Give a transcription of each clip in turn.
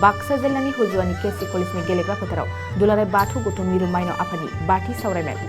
बाक्सा जिल्लानि हुजुवानि केसि कलेजनि गेलेग्रा फोथाराव दुलाराय बाथौ गौतम मिरु माइनाव आफादनि बाथि सावरायमेल।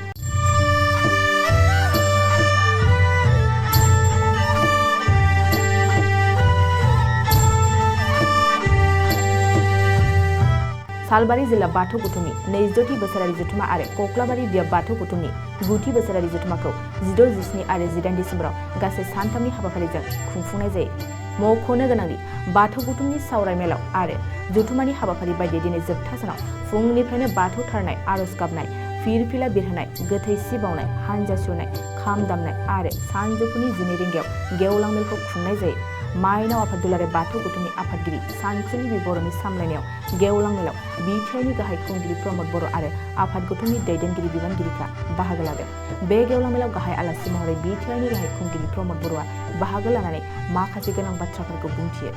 सालबारि जिल्ला बाथौ गौतमनि 22थि बोसोरारि जथुमा आरो कक्लाबारि बिया बाथौ गौतमनि 9थि बोसोरारि जथुमाखौ 16, 17 आरो 18 डिसेम्बराव गासै सानथामनि हाबाफारिजों खुंफुंनाय जायो। मख'नो गोनांदि बाथौ गौतमनि सावरायमेलाव आरो जथुमानि हाबाफारि बायदि दिनै जोबथा सानाव फुंनिफ्रायनो बाथौ थारनाय, आरज गाबनाय, फिरफिला बिरहोनाय, गोथै सि बावनाय, हानजा सुरनाय, खाम दामनाय आरो सानजौफुनि 12 रिंगायाव गेवलां मेलखौ खुंनाय जायो। माइनाव आफाद दुलाराय बाथौ गौतमनि आफादगिरि सानसुलि बर'नि सामलायनायाव गेवलां मेलाव बिटिआरनि गाहाय खुंगिरि प्रमद बर' आरो आफाद गौतमनि दैदेनगिरि बिबानगिरिफ्रा बाहागो लादों। बे गेवलां मेलाव गाहाय आलासि महरै बिटिआरनि गाहाय खुंगिरि प्रमद बर'आ बाहागो लानानै माखासे गोनां बाथ्राफोरखौ बुंथियो।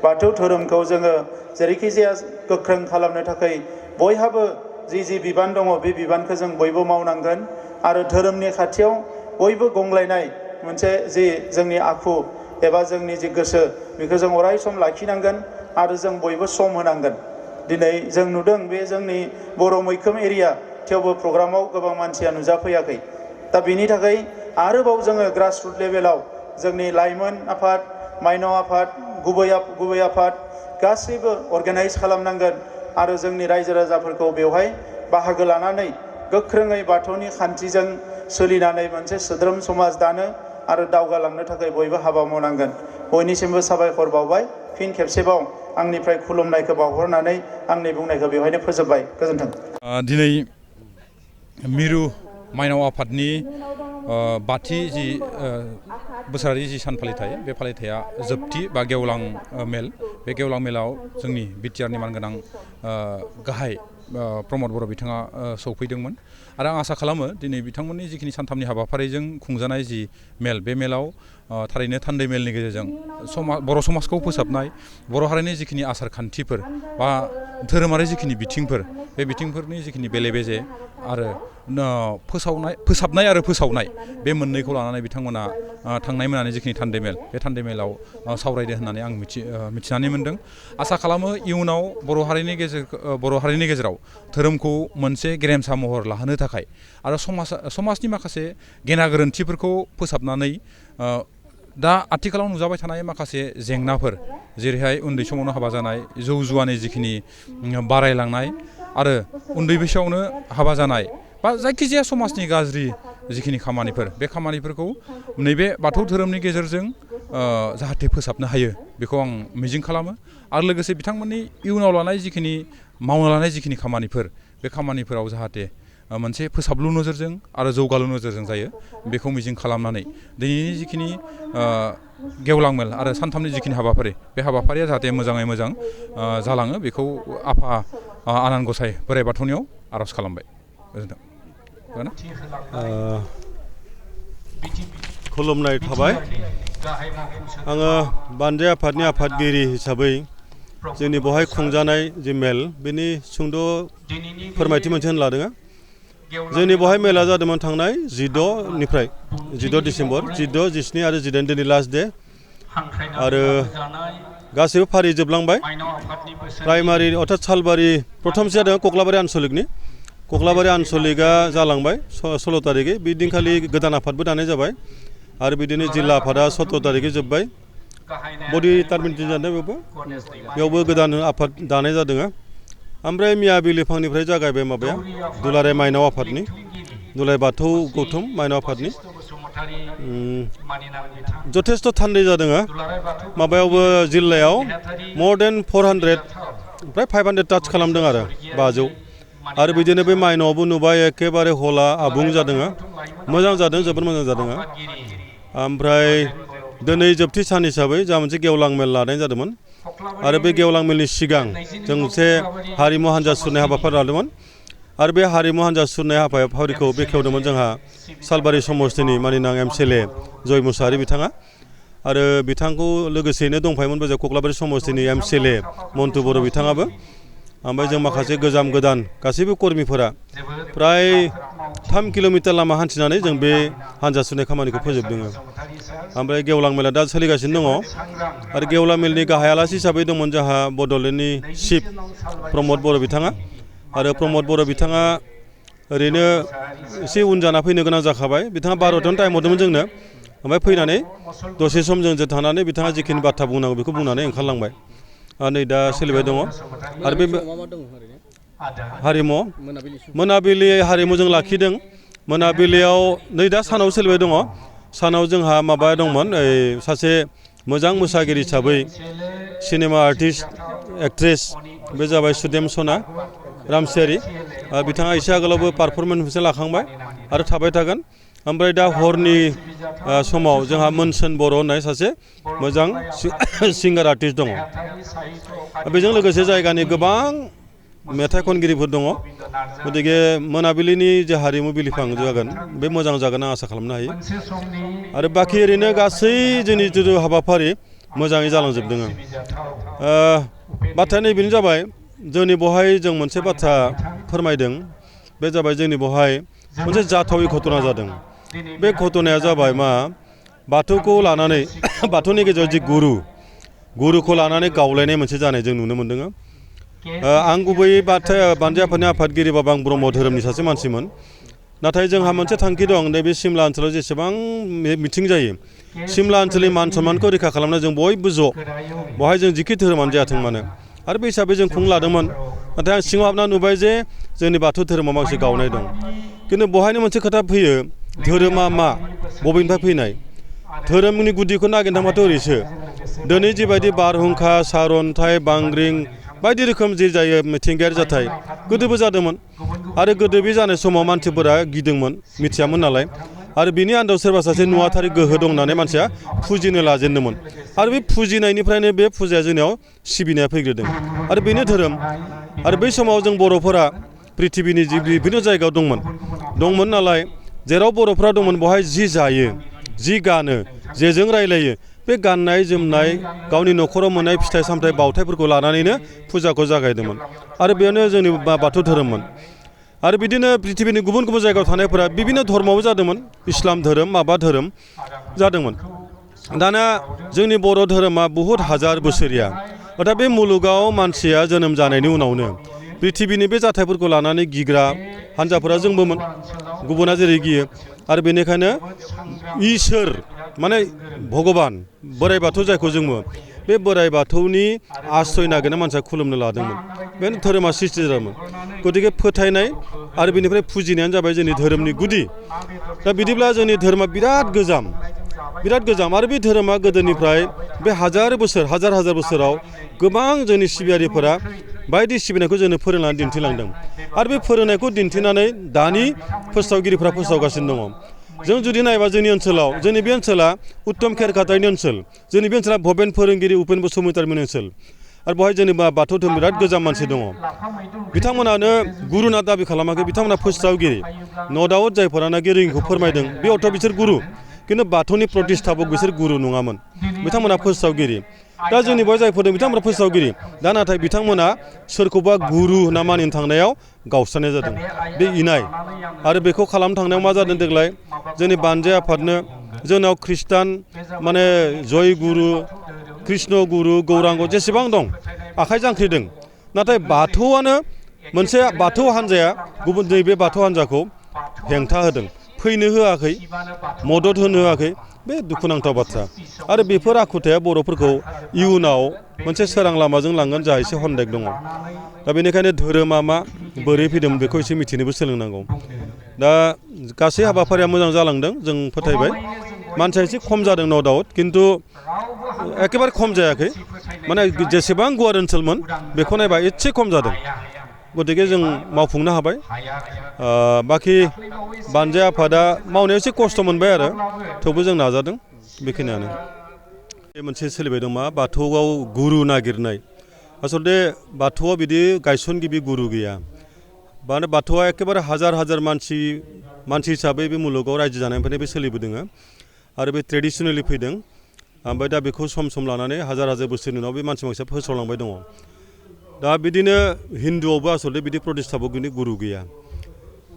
बाथौ धोरोमखौ जोङो जेरैखिजाया गोख्रों खालामनो थाखाय बयहाबो जि बिबान दङ बे बिबानखौ जों बयबो मावनांगोन आरो धोरोमनि खाथियाव बयबो गंलायनाय मोनसे जि जोंनि आखु एबा जोंनि जि गोसो बेखौ जों अराय सम लाखिनांगोन आरो जों बयबो सम होनांगोन। दिनै जों नुदों बे जोंनि बर' मैखोम एरिया थेवबो प्रग्रामाव गोबां मानसिया नुजाफैयाखै। दा बेनि थाखाय आरोबाव जोङो ग्रासरुट लेभेलाव जोंनि लाइमोन आफाद, माइनाव आफाद, गुबै आफाद गासैबो अर्गानाइज खालामनांगोन आरो जोंनि रायजो राजाफोरखौ बेवहाय बाहागो लानानै गोख्रोङै बाथौनि खान्थिजों सोलिनानै मोनसे सोद्रोम समाज दानो आरो दावगालांनो थाखाय बयबो हाबा मावनांगोन। बयनिसिमबो साबायखर बावबाय। फिन खेबसेबाव आंनिफ्राय खुलुमनायखौ बावहरनानै आंनि बुंनायखौ बेवहायनो फोजोबबाय। गोजोन्थों। दिनै मिरु माइनाव आफादनि बाथि जि बोसोरारि जि सान फालिथाय बे फालिथाया जोबथि बा गेवलां मेल। बे गेवलां मेलाव जोंनि बिटिआरनि मानगोनां गाहाय प्रमद बर' बिथाङा सौफैदोंमोन आरो आं आसा खालामो दिनै बिथांमोननि जिखिनि सानथामनि हाबाफारिजों खुंजानाय जि मेल बे मेलाव थारैनो थान्दै मेलनि गेजेरजों बर' समाजखौ फोसाबनाय, बर' हारिनि जिखिनि आसार खान्थिफोर बा धोरोमारि जिखिनि बिथिंफोर बे बिथिंफोरनि जिखिनि बेले बेजे आरो फोसाबनाय आरो फोसावनाय बे मोननैखौ लानानै बिथांमोना थांनाय मोनानि जिखिनि थान्दै मेल बे थान्दै मेलाव सावरायदो होननानै आं मिथिनानै मोन्दों। आसा खालामो इयुनाव बर' हारिनि गेजेराव धोरोमखौ मोनसे गेरेमसा महर लाहोनो थाखाय आरो समाजनि माखासे गेना गोरोन्थिफोरखौ फोसाबनानै दा आथिखालाव नुजाबाय थानाय माखासे जेंनाफोर जेरैहाय उन्दै समावनो हाबा जानाय, जौ जुवानि जिखिनि बारायलांनाय आरो उन्दै बैसोआवनो हाबा जानाय बा जायखिजाया समाजनि गाज्रि जिखिनि खामानिफोर बे खामानिफोरखौ नैबे बाथौ धोरोमनि गेजेरजों जाहाथे फोसाबनो हायो बेखौ आं मिजिं खालामो आरो लोगोसे बिथांमोननि इयुनाव मावनो लानाय जिखिनि खामानिफोर बे खामानिफोराव जाहाथे मोनसे फोसाबलु नोजोरजों आरो जौगालु नोजोरजों जायो बेखौ मिजिं खालामनानै दिनैनि जिखिनि गेवलां मेल आरो सानथामनि जिखिनि हाबाफारि बे हाबाफारिया जाहाथे मोजाङै मोजां जालाङो बेखौ आफा आनान गसाइ बोराइ बाथौनियाव आर'ज खालामबाय। गोजोन्थों। खुलुमनाय थाबाय। आङो बानजाय आफादनि आफादगिरि हिसाबै जोंनि बेवहाय खुंजानाय जि मेल बेनि सुंद' फोरमायथि मोनसे होनो लादों। जोंनि बेवहाय मेला जादोंमोन थांनाय 16 डिसेम्बर, 16, 17 आरो 18 दिनै लास्ट डे आरो गासैबो फारि जोबलांबाय। प्राइमारि अर्थात सालबारि प्रथमसे जादों कक्लाबारि आनसलिकआ जालांबाय 16 तारिखै। बिदिनखालि गोदान आफादबो दानाय जाबाय आरो बिदिनो जिल्ला आफादा 17 तारिखै जोब्बाय। बडि टार्मिनेसन जादों बेयावबो गोदान आफाद दानाय जादों। ओमफ्राय मिया बिलिफांनिफ्राय जागायबाय माबाया दुलाराय माइनाव आफादनि, दुलाराय बाथौ गौतम माइनाव आफादनि जथेस्थ' थान्दै जादों। माबायावबो जिल्लायाव मर देन 400 ओमफ्राय 500 टाच खालामदों आरो 500 आरो बिदिनो बे माइनावआवबो नुबाय एखेबारे हला आबुं जादों। मोजां जादों, जोबोर मोजां जादों। ओमफ्राय दिनै जोबथि सान हिसाबै जा मोनसे गेवलां मेल लानाय जादोंमोन आरो बे गेवलां मेलनि सिगां जों मोनसे हारिमु हान्जा सुरनाय हाबाफारि लादोंमोन आरो बे हारिमु हान्जा सुरनाय हाबाफारिखौ बेखेवदोंमोन जोंहा सालबारि समस्तिनि मानिनां MCLA जय मुसाहारि बिथाङा आरो बिथांखौ लोगोसेयैनो दंफायोमोन बे कक्लाबारि समस्तिनि MCLA मन्टु बर' बिथाङाबो। ओमफ्राय जों माखासे गोजाम गोदान गासैबो कर्मिफोरा प्राय 3 किल'मिटार लामा हान्थिनानै जों बे हान्जा सुनाय खामानिखौ फोजोबदों। ओमफ्राय गेवलां मेला दा सोलिगासिनो दङ आरो गेवलां मेलनि गाहाय आलासि हिसाबै दंमोन जोंहा बड'लेण्डनि चिफ प्रमद बर' बिथाङा आरो प्रमद बर' बिथाङा ओरैनो एसे उन जाना फैनो गोनां जाखाबाय। बिथाङा 12थायावनो टाइम हरदोंमोन जोंनो, ओमफ्राय फैनानै दसे सम जोंजों थानानै बिथाङा जिखिनि बाथ्रा बुंनांगौ बेखौ बुंनानै ओंखारलांबाय। नै दा सोलिबाय दङ आरो बे हारिमु मोनाबिलि हारिमु जों लाखिदों। मोनाबिलियाव नै दा सानाव सोलिबाय दङ। सानाव जोंहा माबा दंमोन, सासे मोजां मोसागिरि हिसाबै सिनेमा आर्टिस्ट एक्ट्रेस बे जाबाय सुदेम सना रामसियारि। बिथाङा एसे आगोलावबो पारफरमेन्स मोनसे लाखांबाय आरो थाबाय थागोन। ओमफ्राय दा हरनि समाव जोंहा मोनसोन बर' होननाय सासे मोजां सिंगार आर्टिस्ट दङ। बेजों लोगोसे जायगानि गोबां मेथाइ खनगिरिफोर दङ। गतिके मोनाबिलिनि जे हारिमु बिलिफां जागोन बे मोजां जागोन आं आसा खालामनो हायो। आरो बाखि ओरैनो गासै जोंनि जिथु हाबाफारि मोजाङै जालांजोबदों। बाथ्राया नैबेनो जाबाय, जोंनि बेवहाय जों मोनसे बाथ्रा फोरमायदों। बे जाबाय जोंनि बेवहाय मोनसे जाथावै घटना जादों। बे घटनाया जाबाय मा, बाथौखौ लानानै बाथौनि गेजेराव जि गुरुखौ लानानै गावलायनाय मोनसे जानाय जों नुनो मोन्दों। आं गुबैयै बानजाय आफादनि आफादगिरि बाबा आं ब्रह्म धोरोमनि सासे मानसिमोन। नाथाय जोंहा मोनसे थांखि दं, नैबे सिमला ओनसोलाव जेसेबां मिथिं जायो सिमला ओनसोलनि मान सन्मानखौ रैखा खालामनो जों बयबो ज' बेवहाय जों जिखि धोरोमानो जायाथों मानो आरो बे हिसाबै जों खुं लादोंमोन। नाथाय आं सिङाव हाबना नुबाय जे जोंनि बाथौ धोरोमाव माखासे गावनाय दं। खिन्थु बेवहायनो मोनसे खोथा फैयो, धोरोमा मा, बबेनिफ्राय फैनाय? धोरोमनि गुदिखौ नागिरनो थांबाथ' ओरैसो। दिनै जिबायदि बारहुंखा, सारअन्थाइ, बांग्रिं बायदि रोखोम जे जायो मिथिंगायारि जाथाय, गोदोबो जादोंमोन। आरो गोदो बे जानाय समाव मानसिफोरा गिदोंमोन, मिथियामोन नालाय। आरो बिनि आन्दोआव सोरबा सासे नुवाथारि गोहो दं होननानै मानसिया फुजिनो लाजेनदोंमोन। आरो बे फुजिनायनिफ्रायनो बे फुजाया जोंनियाव सिबिनाया फैग्रोदों आरो बेनो धोरोम। आरो बै समाव जों बर'फोरा पृथिबिनि बिभिन्न जायगायाव दंमोन नालाय, जेराव बर'फ्रा दंमोन बेवहाय जि जायो, जि गानो, जेजों रायलायो, बे गाननाय जोमनाय गावनि न'खराव मोननाय फिथाइ सामथाइ बावथायफोरखौ लानानैनो फुजाखौ जागायदोंमोन। आरो बेयावनो जोंनि बाथौ धोरोममोन। आरो बिदिनो पृथिबिनि गुबुन गुबुन जायगायाव थानायफोरा बिभिन्न धर्मआवबो जादोंमोन, इस्लाम धोरोम माबा धोरोम जादोंमोन। दाना जोंनि बर' धोरोमा बहुद हाजार बोसोरिया। दा बे मुलुगाव मानसिया जोनोम जानायनि उनावनो पृथिबिनि बे जाथायफोरखौ लानानै गिग्रा हान्जाफोरा जोंबोमोन, गुबुना जेरै गियो। आरो बेनिखायनो इसोर माने भगबान बोराइ बाथौ जायखौ जोङो, बे बोराइ बाथौनि आश्रय नागिरना मानसिया खुलुमनो लादोंमोन। बेनो धोरोमा सृष्टि जादोंमोन। गतिके फोथायनाय आरो बेनिफ्राय फुजिनायानो जाबाय जोंनि धोरोमनि गुदि। दा बिदिब्ला जोंनि धोरोमा बिराद गोजाम आरो बे धोरोमा गोदोनिफ्राय बे हाजार बोसोराव गोबां जोंनि सिबियारिफोरा बायदि सिबिनायखौ जोंनो फोरोंनानै दिन्थिलांदों। आरो बे फोरोंनायखौ दिन्थिनानै दानि फोसावगिरिफ्रा फोसावगासिनो दङ। जों जुदि नायबा जोंनि ओनसोलाव, जोंनि बे ओनसोला उत्तम खेरखातारिनि ओनसोल, जोंनि बे ओनसोला भबेन फोरोंगिरि उपेन बसुमतारिनि ओनसोल। आरो बेवहाय जेनेबा बाथौ धोरोम बिराद गोजाम मानसि दङ। बिथांमोनानो गुरु होनना दाबि खालामाखै, बिथांमोना फोसावगिरि। न' दाउट जायफोरानाखि रोङिखौ फोरमायदों बे अर्थ बिसोर गुरु, खिन्थु बाथौनि प्रतिष्ठापक बिसोर गुरु नङामोन, बिथांमोना फोसावगिरि। दा जोंनि बेवहाय जायफोर बिथांमोना फोसावगिरि। दा नाथाय बिथांमोना सोरखौबा गुरु होनना मानिनो थांनायाव गावस्रानाय जादों, बे इनाय। आरो बेखौ खालामनो थांनायाव मा जादों देग्लाय, जोंनि बानजाय आफादनो जोंनाव खृष्टान माने जय गुरु, कृष्ण गुरु, गौरांग जेसेबां दं आखाइ जांख्रिदों। नाथाय बाथौआनो मोनसे बाथौ हान्जाया गुबुन नैबे बाथौ हान्जाखौ हेंथा होदों, फैनो होआखै, मदद होनो होआखै। बे दुखुनांथाव बाथ्रा। आरो बेफोर आखुथाया बर'फोरखौ इयुनाव मोनसे सोरां लामाजों लांगोन जा एसे हन्देक दङ। दा बेनिखायनो धोरोमा मा, बोरै फैदों बेखौ एसे मिथिनोबो सोलोंनांगौ। दा गासै हाबाफारिया मोजां जालांदों, जों फोथायबाय। मानसिया एसे खम जादों न' दाउट, खिन्थु एखेबारे खम जायाखै। माने जेसेबां गुवार ओनसोलमोन बेखौ नायबा एसे खम जादों। गतिके जों मावफुंनो हाबाय। बाखि बानजाय आफादा मावनायाव एसे खस्थ' मोनबाय आरो थेवबो जों नाजादों, बेखिनियानो। बे मोनसे सोलिबाय दं मा, बाथौआव गुरु नागिरनाय। आसलथे बाथौआव बिदि गायसनगिरि गुरु गैया। माने बाथौआ एखेबारे हाजार मानसि हिसाबै बे मुलुगाव रायजो जानायनिफ्रायनो बे सोलिबोदों आरो बे ट्रेडिसनेलि फैदों। ओमफ्राय दा बेखौ सम लानानै हाजार बोसोरनि उनाव बे मानसिया फोसावलांबाय दङ। दा बिदिनो हिन्दुआवबो आसलथे बिदि प्रतिष्ठापक गुरु गैया।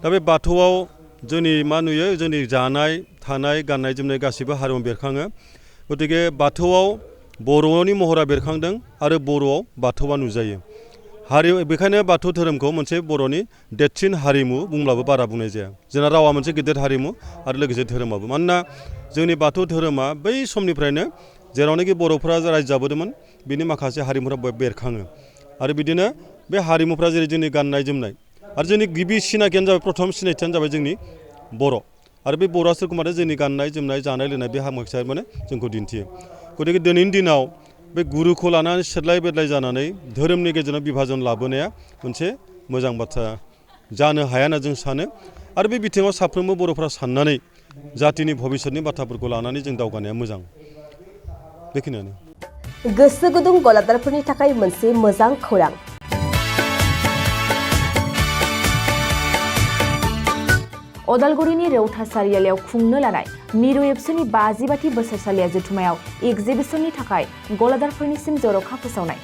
दा बे बाथौआव जोंनि मा नुयो जोंनि जानाय थानाय गाननाय जोमनाय गासिबो हारिमु बेरखाङो गतिके बाथौआव बर'नि महरा बेरखांदों आरो बर'आव बाथौआ नुजायो बेखायनो बाथौ धोरोमखौ मोनसे बर'नि देरसिन हारिमु बुंब्लाबो बारा बुंनाय जाया जोंना रावा मोनसे गिदिर हारिमु आरो लोगोसे धोरोमाबो मानोना जोंनि बाथौ धोरोमा बै समनिफ्रायनो जेरावनाखि बर'फोरा रायजो जाबोदोंमोन बिनि माखासे हारिमुफोरा बेरखाङो आरो बिदिनो बे हारिमुफ्रा जेरै जोंनि गाननाय जोमनाय आरो जोंनि गिबि सिनायथियानो जाबाय प्रथम सिनायथियानो जाबाय जोंनि बर' आरो बे बर'आ सोरखौ माने जोंनि गाननाय जोमनाय जानाय लोंनाय बे हारिमुखौ माने जोंखौ दिन्थियो गतिके दिनैनि दिनाव बे गुरुखौ लानानै सेदलाय बेदलाय जानानै धोरोमनि गेजेराव बिभाजन लाबोनाया मोनसे मोजां बाथ्रा जानो हाया होनना जों सानो आरो बे बिथिङाव साफ्रोमबो बर'फ्रा साननानै जातिनि भबिष्यतनि बाथ्राफोरखौ लानानै जों दावगानाया मोजां बेखिनियानो गोसो गुदुं गलादारफोरनि थाखाय मोनसे मोजां खौरां अदालगुरिनि रौता सारियालियाव खुंनो लानाय मिरु एबसुनि 50 बोसोरसालिया जथुमायाव एक्जिबिसननि थाखाय गलादारफोरनिसिम जर'खा फोसावनाय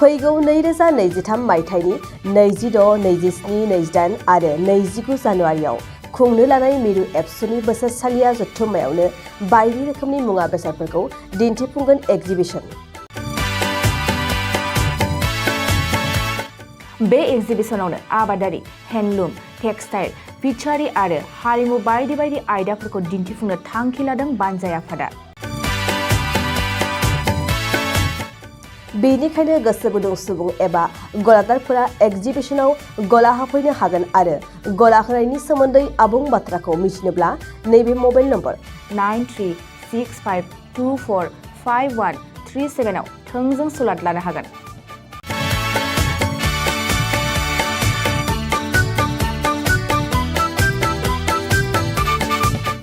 फैगौ 2023 मायथाइनि 26, 27, 28 आरो 29 जानुवारियाव खुंनो लानाय मिरु एबसुनि बोसोरसालिया जथुमायावनो बायदि रोखोमनि मुवा बेसादफोरखौ दिन्थिफुंगोन एक्जिबिसन बे एक्जिबिसनावनो आबादारि हेन्डलुम टेक्सटाइल फिचारि आरो हारिमु बायदि बायदि आयदाफोरखौ दिन्थिफुंनो थांखि लादों बानजाय आफादा बेनिखायनो गोसो गुदुं सुबुं एबा गलादारफोरा एक्जिबिसनाव गला हाफैनो हागोन आरो गला होनायनि सोमोन्दै आबुं बाथ्राखौ मिथिनोब्ला नैबे मबाइल नम्बर 9365245137 आव थोंजों सुलाद लानो हागोन